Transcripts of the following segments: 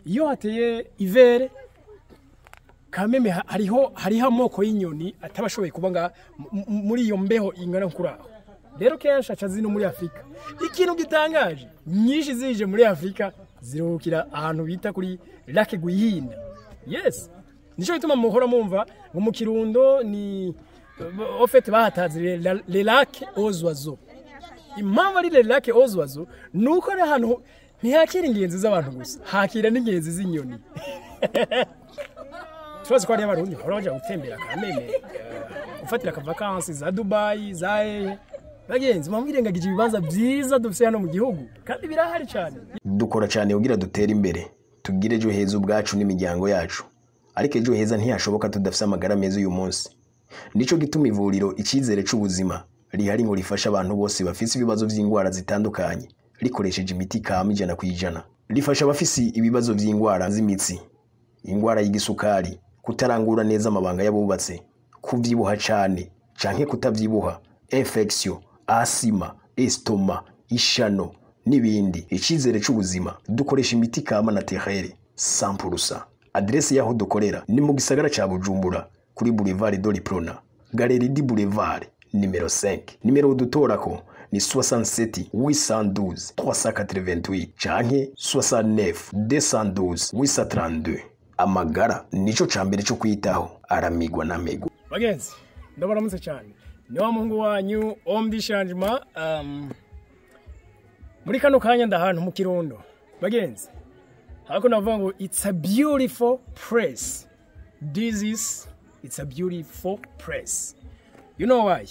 Iyo hateye hiver kameme, hariho amoko y'inyoni atabashoboye kuba nga muri iyo mbeho ingana nkuraho. Rero kenshi aca zino muri Afurika. Ikintu gitangaje, nyinshi zije muri Afurika ziruhukira ahantu bita kuri Lac Rwihinda. Yes, nico gituma muhora mumva ngo mu Kirundo ni au fait bahataze les lacs aux oiseaux. Impamvu ari les lacs aux oiseaux nuko ari ahantu ntihakira ingenzi z'abantu gusa, hakira n'ingenzi z'inyoni. Turazi ko hariyo Abarundi bahora baja gutembera kameme, gufatira akavakansi za Dubai, za hehe. Bagenzi, mwirengagije ibibanza vyiza dufise hano mu gihugu, kandi birahari cane. Dukora cyane kugira dutere imbere, tugire ejo heza ubwacu n'imiryango yacu, ariko ejo heza ntiyashoboka tudafise amagara meza uyu munsi. Nico gituma ivuriro Icyizere c'Ubuzima rihari ngo rifashe abantu bose bafise ibibazo vy'indwara zitandukanye rikoresheje imiti kama 100%. Rifasha abafise ibibazo vy'indwara z'imitsi, indwara y'igisukari, kutarangura neza amabanga y'abubatse, kuvyibuha cane canke kutavyibuha, infection, asima, estomac, ishano n'ibindi. Icyizere c'Ubuzima dukoresha imiti kama naturelle 100%. Adresse y'aho dukorera ni mu gisagara ca Bujumbura, kuri Boulevard de l'Uprona, Galerie du Boulevard nimero 5. Nimero dutorako ni 67 812 388 canke 69 212 832. Amagara nico ca mbere co kwitaho, aramigwa n'amigwa. Bagenzi, ndabaramutse cyane. Ni wa muhungu wanyu Homme du Changement. Muri kano kanya ndahantu mu Kirundo. Bagenzi, hako navuga ngo it's a beautiful place. This is it's a beautiful place. You know why?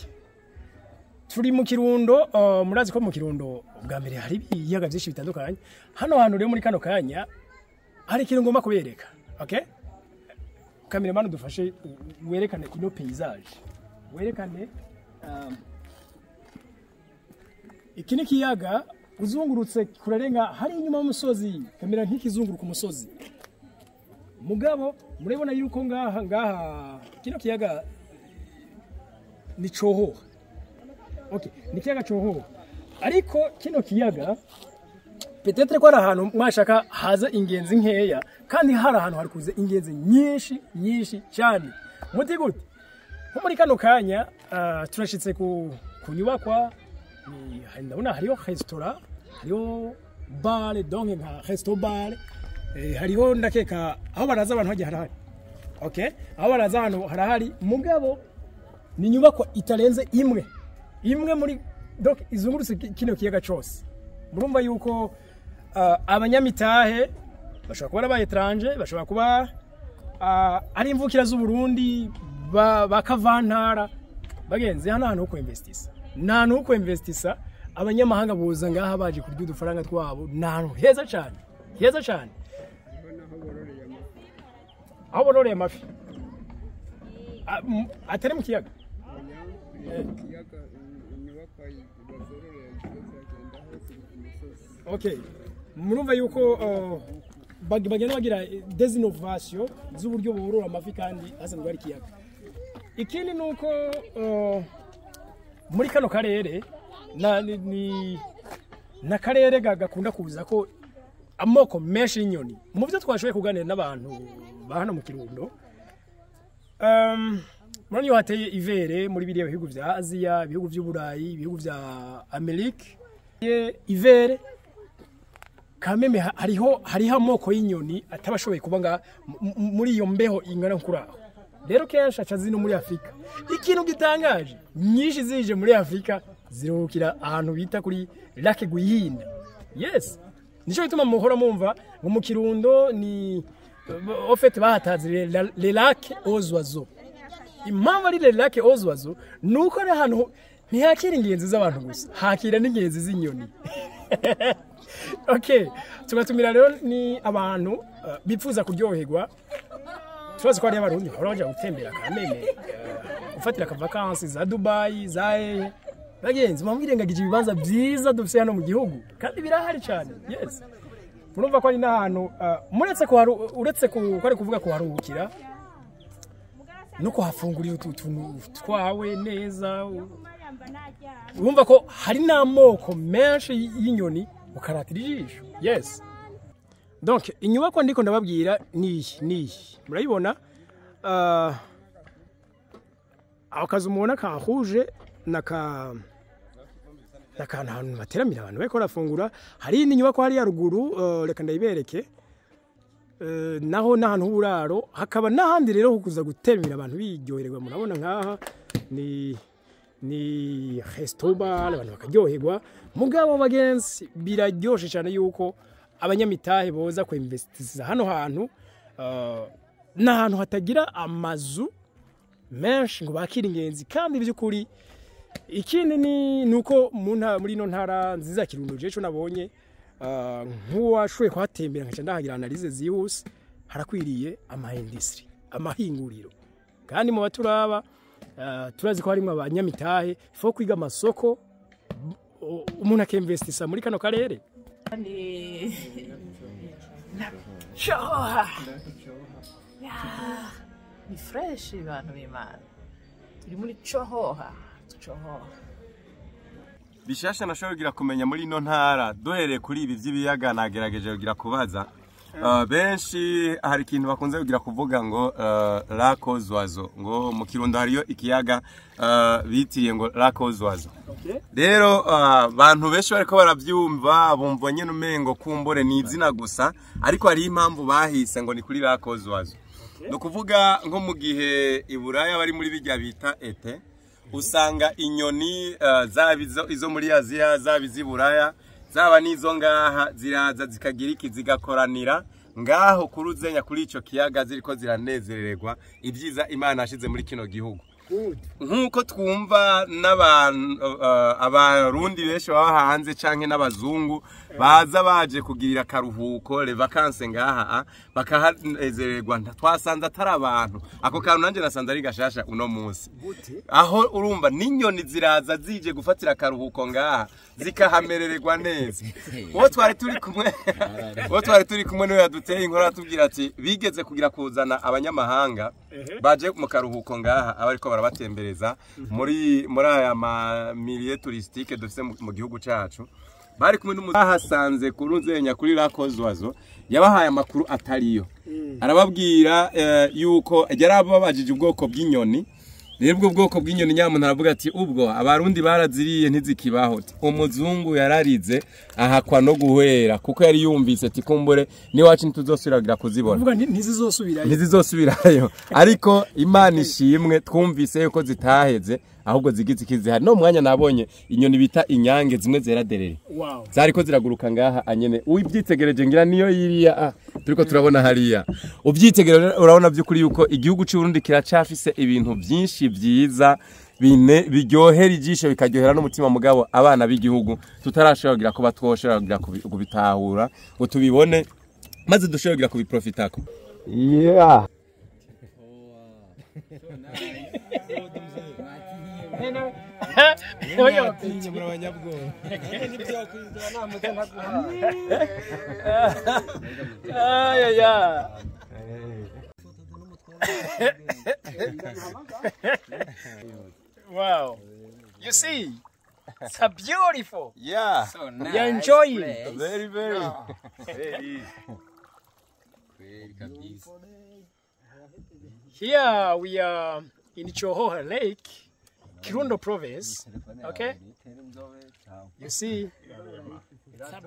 Turi mu Kirundo. Murazi ko mu Kirundo bwa mbere hari ibiyaga byinshi bitandukanye. Hano hantu rero muri kano kanya hari ikintu ngomba kubereka. Okay, cameraman, dufashe werekane ino paysage, werekane iki ni kiyaga uzungurutse kurarenga hari inyuma y'umusozi, kamera nk'ikizunguruka umusozi. Mugabo murabona yuko ngaha kino kiyaga ni Cohoha. Okay, ni kiyaga Cohoha, ariko kino kiyaga peut-être ko ari ahantu mwashaka haza ingenzi nkeya, kandi hari ahantu hari kuza ingenzi nyinshi nyinshi cyane. Muti gute? Nko muri kano kanya turashitse ku nyubakwa, ndabona hariho restaurant, hariho bar, donc nka resto bar, hariho ndakeka aho baraza abantu hajya harahari. Okay, aho baraza ahantu harahari, mugabo ni inyubakwa itarenze imwe imwe muri donc izungurutse kino kiyaga cose. Murumva yuko abanyamitahe bashobora kuba ari aba étranger, bashobora kuba ari imvukira z'Uburundi ba kavantara. Bagenzi, hano hantu ho kuinvestisa, ni ahantu ho kuinvestisa. Abanyamahanga boza ngaha baje kurya udufaranga twabo. Ni ahantu heza cyane, heza cyane. Aho bororeye amafi atari mu kiyaga. Ikiyaga, inyubakwa bazororera ziragenda hose ku musozi. Okay, murumva yuko bagenda bagira des innovations z'uburyo borora amafi kandi hasanzwe hari ikiyaga. Ikindi ni uko muri kano karere na ni n'akarere gakunda kuza ko amoko menshi y'inyoni. Mu byo twashoboye kuganira n'abantu ba hano mu Kirundo, murabona iyo hateye hiver muri biriya bihugu vya Aziya, ibihugu vy'Uburayi, ibihugu vya Amerika, hiver kameme hariho amoko y'inyoni atabashoboye kuba nga muri iyo mbeho ingana nkuraho. Rero kenshi aca zino muri Afurika. Ikintu gitangaje, nyinshi zije muri Afurika ziruhukira ahantu bita kuri Lac Rwihinda. Yes, nico gituma muhora mumva ngo mu Kirundo ni au fait bahataze les lacs aux oiseaux. Impamvu ari les lacs aux oiseaux nuko ari ahantu ntihakira ingenzi z'abantu gusa, hakira n'ingenzi z'inyoni. Okay, tugatumira rero ni abantu bipfuza kuryoherwa. Turazi ko hariyo Abarundi bahora baja gutembera kameme, gufatira akavakansi za Dubai, za hehe. Bagenzi, mwirengagije ibibanza vyiza dufise hano mu gihugu, kandi birahari cyane. Yes, murumva ko ari n'ahantu muretse ko uretse ko ari kuvuga kuharuhukira no kuhafungurira utuntu twawe neza, urumva ko hari n'amoko menshi y'inyoni ukaratira ijisho. Yes. Donc inyubako ndiko ndababwira ni murayibona. Aho kazu mubona kahuje naka ahantu bateramira abantu bariko barafungura. Hari n'inyubako hari ya ruguru, reka ndayibereke. Naho n'ahantu h'uburaro, hakaba n'ahandi rero kuza guteramira abantu biryohererwa. Murabona nkaha ni resto-bar, abantu bakaryoherwa. Mugabo bagenzi, biraryoshe cyane yuko abanyamitahe boza kuinvestisa hano hantu, n'ahantu hatagira amazu menshi ngo bakire ingenzi. Kandi by'ukuri ikindi ni nuko muri ino ntara nziza Kirundo, jewe ico nabonye, nk'uwashoboye kuhatembera nkaca ndahagira analyse zihuse, harakwiriye ama industry, amahinguriro. Kandi mu baturaba, turazi ko harimo abanyamitahe, fo kwiga amasoko, umuntu akinvestisa muri kano karere. Ni Cohoha. Ni fresh abantu b'Imana. Turi muri Cohoha. Cohoha. Bishasha nashoboye kugira kumenya muri ino ntara, duhereye kuri ibi by'ibiyaga, nagerageje kugira kubaza. Benshi hari ikintu bakunze kugira kuvuga ngo Lac aux Oiseaux, ngo mu Kirundo hariyo ikiyaga bitiriye ngo Lac aux Oiseaux. Rero bantu benshi bariko baravyumva bumva nyene umengo kumbure ni izina gusa, ariko hari impamvu bahise ngo ni kuri Lac aux Oiseaux. Ni ukuvuga nko mu gihe i Buraya bari muri bijya bita été, usanga inyoni zaba izo muri Aziya, zaba iz'i Buraya, zaba n'izo ngaha, ziraza zikagira iki, zigakoranira ngaho kuruzenya kuri ico kiyaga, ziriko ziranezererwa ibyiza Imana yashize muri kino gihugu. Nk'uko twumva n'abantu, abarundi benshi baba hanze canke n'abazungu baza baje kugirira akaruhuko, les vacances ngaha, bakahanezererwa, twasanze atari abantu. Ako kantu nanje nasanze ari gashasha uno munsi, aho urumva n'inyoni ziraza zije gufatira akaruhuko ngaha, zikahamerererwa neza. Uwo twari turi kumwe niwe yaduteye inkuru, atubwira ati bigeze kugira kuzana abanyamahanga baje mu karuhuko ngaha, abariko barabatembereza muri aya ma milieux touristiques dufise mu gihugu cacu. Bari kumwe n'umuhasanze kuruzenya kuri Lac aux Oiseaux, yabahaye amakuru atariyo, arababwira yuko yarababajije ubwoko bw'inyoni. Rero ubwo bwoko bw'inyoni, nyamuntu aravuga ati ubwo abarundi baraziriye ntizikibaho. Umuzungu yararize ahakwa no guhera, kuko yari yumvise ati kumbure niwacu ntituzosubira kuzibona. Kuvuga ntizizosubirayo. Ntizizosubirayo, ariko Imana ishimwe, twumvise yuko zitaheze, ahubwo zigize ikizihari. No mwanya nabonye inyoni bita inyange, zimwe zera derere, zariko ziraguruka ngaha anyene. Ubyitegereje ngira niyo yiriya, turiko turabona hariya. Ubyitegereje urabona by'ukuri yuko igihugu cy'u Burundi kiracafise ibintu byinshi byiza bine biryohera ijisho, bikaryohera n'umutima, mugabo abana b'igihugu tutarashobora kugira ko batwoshobora kugira kubitahura ngo tubibone maze dushobora kugira kubiprofitako. Yeah. Ay, ay, ay. Wow. You see, it's a beautiful. Yeah. You're enjoying. Very, very. Very. Here we are in Cohoha Lake, Kirundo province. Okay? You see, it's a